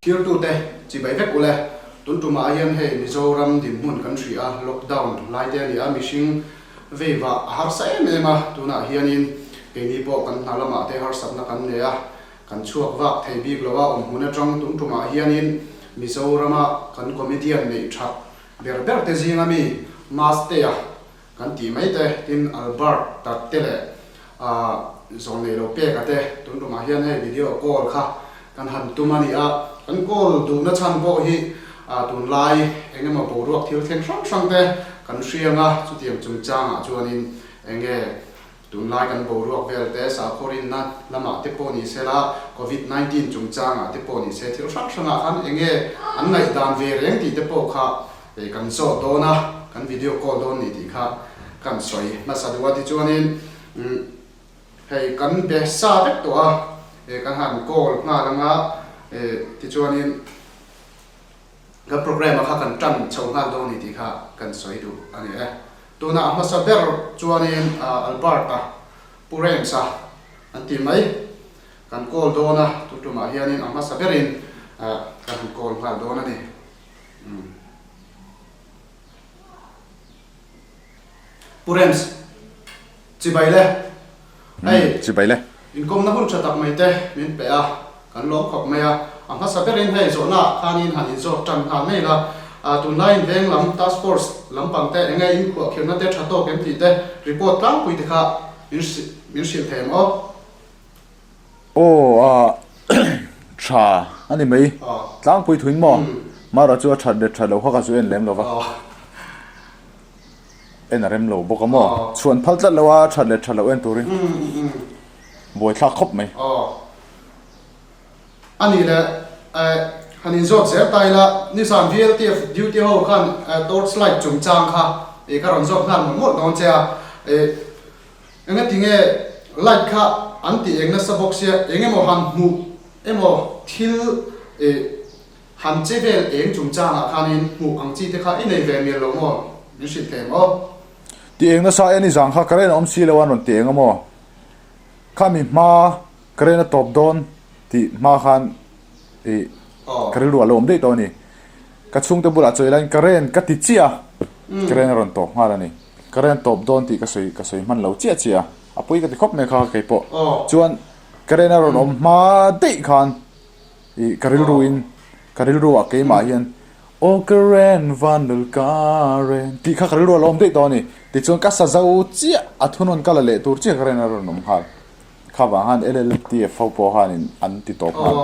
Thirtute chibai vek ule. Tun tumah hian hei Mizoram dinhmun kan hria a, lockdown lai te a ni a, mihring vei vah a harsa em em a, tunah hianin keini pawh kan hna lamah te harsatna kan nei a, kan chhuak vak thei bik lo a, awmhmun atang tun tumah hianin Mizorama kan comedian neih that ber ber te zinga mi Mastea Kan tih mai te, tin Albert tat te leh ah zawn nei lo pek a te tun tumah hian hei video call kha kan han tum a ni a, kan call duhna chhan pawh hi ah tunlai eng emaw boruak thil thleng hrang hrang te kan hriang a, chutiang chungchangah chuanin eng nge tunlai kan boruak vel te sakhaw rinna lamah te pawh ni sela covid 19 chungchangah te pawh ni se thil hrang hrangah khan eng nge an ngaihdan ve reng tih te pawh kha Hei kan zawt dawn a, kan video call dawn ni tih kha kan sawi hmasa duh a, tichuanin hei kan be sa vek tawh a, kan han call nghal anga tichuanin kan programme ah kha kan tan chho nghal dawn ni tih kha kan sawi duh a ni e. Tunah a hmasa ber chuanin Albert-a Pu Rems-a an ti mai, kan call dawn a, tutumah hianin a hmasa berin kan han call nghal dawn a ni. Pu Rems, chibai le. Hei, Chibai le. Inkawmna hun tha tak mai te min pe a, kan lawm khawp mai a. A hmasa berin hei zawhna ah khanin han inzawt tan nghal mai la. Tunlaiin veng lam task force lampang te enge inkhuahkhirhna te tha tawk em tih te report tlangpui te kha min hrilh thei ang aw. Aw a tha a ni mai tlangpui thuin maw Mara chu a that leh that loh kha ka chu en lem lo va en a rem lo bawk a maw chhuan phal tlat lo a that leh that loh en turin buaithlak khawp mai. A nih leh han inzawt zel ta ila nizan VLTF duty ho khan torch light chungchang kha ka rawn zawt nghal mawlh mawlh dawn che a. Enga tinge light kha an tih eng nasa bawk sia, eng emaw han hmuh emaw thil ih han che vel eng chungchangah khanin hmuh ang chi te kha i nei ve mial lo maw? Min hrilh thei maw? Tih eng nasa e nizang kha current a awm si lo a rawn ti eng a maw? Khami hma current a tawp dawn tih hma khan ih ka rilru a lo awm daih tawh a ni. Ka chhungte bulah chawi laiin current ka ti chiah a, current a rawn tawp nghal a ni. Current tawp dawn tih ka sawi ka sawi hman lo chiah chiah a, a pui ka ti khawp mai kha kei pawh. Chuan current a rawn awm hma daih khan ih ka rilru in ka rilru ah keimah hian aw current van lul current tih kha ka rilru a lo awm daih tawh a ni. Tichuan ka sa zo chiah a thunawn ka la leh tur chiah current a rawn awm nghal. Kha vang khan LLTF ho pawh khanin an ti tawp nghal.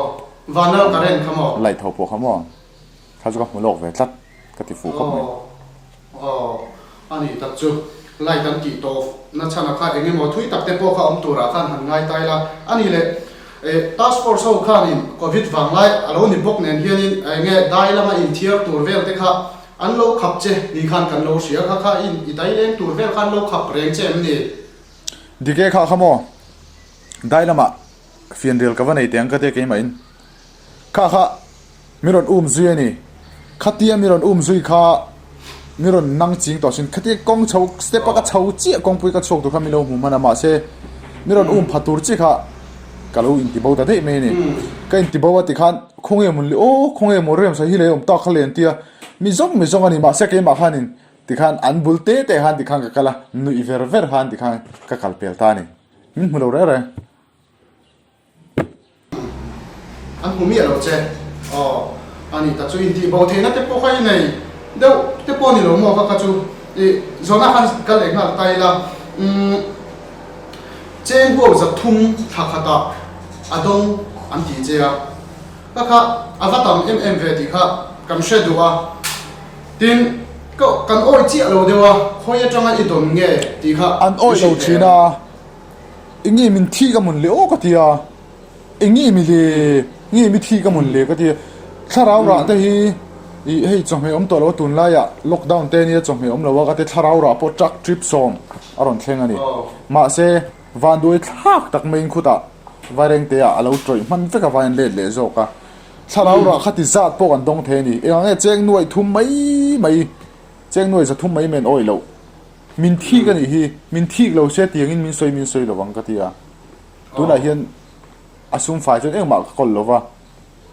Vanlal current kha maw? Light ho pawh kha maw? Kha chu ka hmu lawk ve tlat ka ti fuh khawp mai. Aw, a nih tak chu. Light an tih tawh na chhan ah kha eng emaw thui tak te pawh kha awm turah khan han ngai ta ila. A nih leh, task force ho khanin covid vanglai a lo ni bawk nen hianin eng nge dai lama inthiar tur vel te kha an lo khap che ni khan kan lo hria kha kha in i dai leng tur vel kha an lo khap reng che em ni? Dik e kha kha maw? Dai lamah fianrial ka va nei teh ang ka tia keimahin. Kha kha mi rawn um zui a ni. Khatia mi rawn um zui kha mi rawn nang ching tawh sin. Khatia kawng chho step a ka chho chiah kawngpui ka chhuak tur kha mi lo hmu hman a mahse mi rawn um pha tur chiah kha ka lo inti bo ta daih mai a ni. Ka inti bo a tikhan khawnge maw le aw khawnge maw rem sa hi lei awm tak kha le an tia mi zawng mi zawng a ni mahse keimah khanin tikhan an bul te te khan tikhan ka kal a nuih ver ver khan tikhan ka kal pel ta a ni. Min hmu lo reng reng. An hmu miah lo che. Aw, a ni ta chu intih bo theihna te pawh kha i nei deuh te pawh a ni lo maw kha kha chu i zawhna khan kal leh nghal ta ila. Umm, cheng huau za thum thla khatah a dawng an tih che a, kha kha a va tam em em ve tih kha kan hre duh a. Tin, ka kan awih chiah lo deuh a, khawi atanga i dawn nge tih kha An awih lo thin a. Enge min thi ka mun le aw ka ti a, enge mi le nge mi thi ka mun le ka ti a, thlarau rah te hi ih hei chawhmeh awm tawh lo a tunlaiah lockdown te ania chawhmeh awm lo a ka ti thlarau rah pawh truck trip sawm a rawn thleng a ni. Mahse vanduai thlak tak maiin khutah Vairengte ah a lo tawih hman vek a vain let leh zawk a, thlarau rah kha ti zat pawh kan dawng thei a ni. Engah nge cheng nuaih thum mai mai cheng nuaih za thum mai men awih loh. Min thik a nih hi, min thik lo se tiangin min sawi min sawi lovang ka ti a. Tunah hian a sum fai chuan engmah ka kawl lova.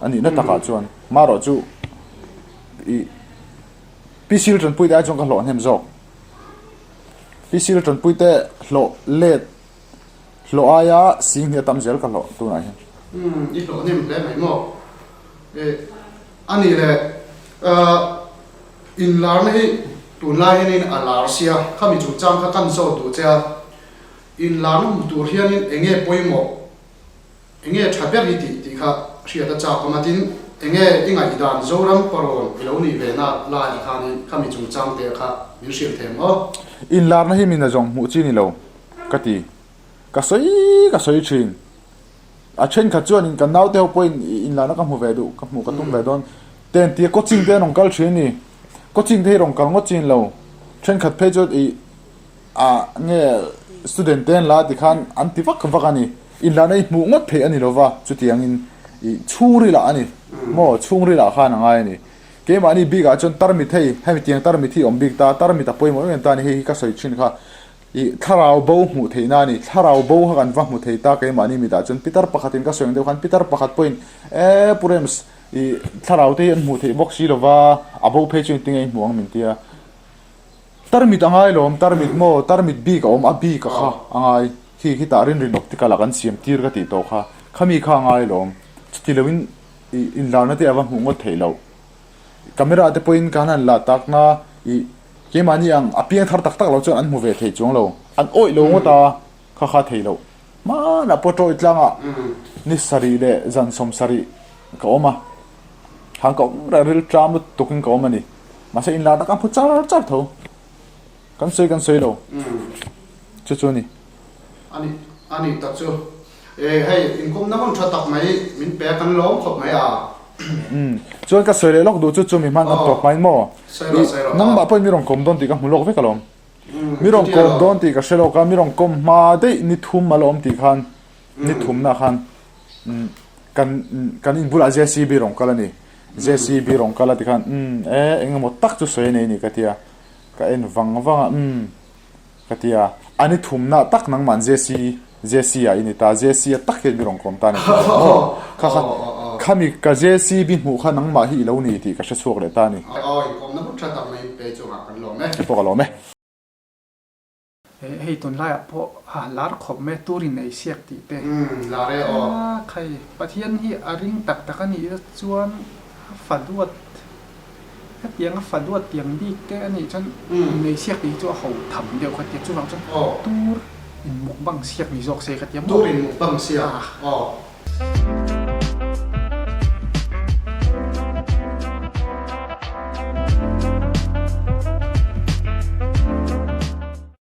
A nihna takah chuan marawh chu ih Pisil tanpuite ai chuan ka hlawh hnem zawk. Pisil tanpuite hlawh let hlawh aia sing hi a tam zel ka hlawh tunah hian. Umm i hlawh hnem hle mai maw? Eh a nih le ah inlarna hi tunlai hianin a lar sia khami chungchang kha kan zawt duh che a, inlarna hmu tur hianin eng nge pawimawh? Enge tha ber i tih tih kha hriat a chak awm a, tin enge i ngaihdan Zoram parawn i lo nih ve na lai ah khanin khami chungchang te kha min hrilh thei ang aw. Inlarna hi min a zawng hmuh chi ni lo ka ti. Ka sawi ka sawi thin. A thenkhat chuanin kan naute ho pawhin inlarna ka hmu ve duh, ka hmuh ka tum ve dawn te an ti a, coaching te an rawn kal thin a ni. Coaching te hi rawn kal ngawt chi ni lo. Thenkhat phei chuan ih. Ah nge student te an la tikhan an ti vak vak a ni. Inlahna i hmuh ngawt theih a ni lova, chutiangin i chhungril ah a ni maw, chhungril ah khan a ngai a ni. Keimahni bik ah chuan tarmit hei, hemi tiang tarmit hi awm bik ta, tarmit a pawimawh em em ta a ni, hei hi ka sawi thin kha i thlarau bo hmuh theihna a ni, thlarau bo kha kan va hmu thei ta keimahni mit ah chuan pitar pakhatin ka sawi ang deuh khan pitar pakhat pawhin e Pu Rems i thlarau te hi an hmuh theih bawk si lova, a bo phei chu engtin nge i hmuh ang min ti a. Tarmit a ngai lawm, tarmit maw, tarmit bik a awm, a bik a kha a ngai, khi khi tah rinrin optical ah kan siam tir ka tih tawh kha, khami kha a ngai lawm, chuti loin ih inlarna te a va hmuh ngawt theih loh. Camera te pawhin ka han han la tak na ih keimahni ang a piang thar tak tak lo chuan an hmu ve thei chuang lo, an awih lo ngawt a, kha kha thei loh. Hmanah pawh tawih tlangah ni sarih leh zan 70 ka awm a. Hang ka awm reng ril tlam lutuk in ka awm a ni. Mahse inlar tak a hmu char char tho. Kan sawi kan sawi lo. Chu chu a ni. A ni a ni tak chu. E hei inkawmna hun tha tak mai min pe a kan lawm khawp mai a. Umm chuan ka sawi leh lawk duh chu chu mi hman kan tawp hmain maw. Sawi rawh sawi rawh. Nangmah pawhin mi rawn kawm dawn tih ka hmu lawk vek alawm. Mi rawn kawm dawn tih ka hre lawk a, mi rawn kawm hma daih ni thum a la awm tih khan ni thumna khan kan kan in bulah JCB rawn kal a ni JCB rawn kal a tikhan umm e eng emaw tak chu sawi a nei a ni ka tia ka en vang vang a umm ka tia a ni thumna tak nangmah JC JC ah i ni ta JC a tak hian mi rawn kawm ta a ni tih ka hmu kha kha khami ka JCB hmuh kha nangmah hi i lo ni tih ka hre chhuak leh ta a ni. Aw inkawmna hmun tha tak mai pe chungah kan lawm e. Pawh ka lawm e. Hei tunlaiah pawh a lar khawp mai a, tur in ei siak tih te. Umm lar e aw. A khai, Pathian hi a ring tak tak a nih chuan a fa duat, hetiang a fa duat tiang bik te a nih chuan in ei siak tih hi chu a ho tham deuh kha tia, chuvang chuan tur in mukbang siak ni zawk se kha tia maw? Tur in mukbang siak aw.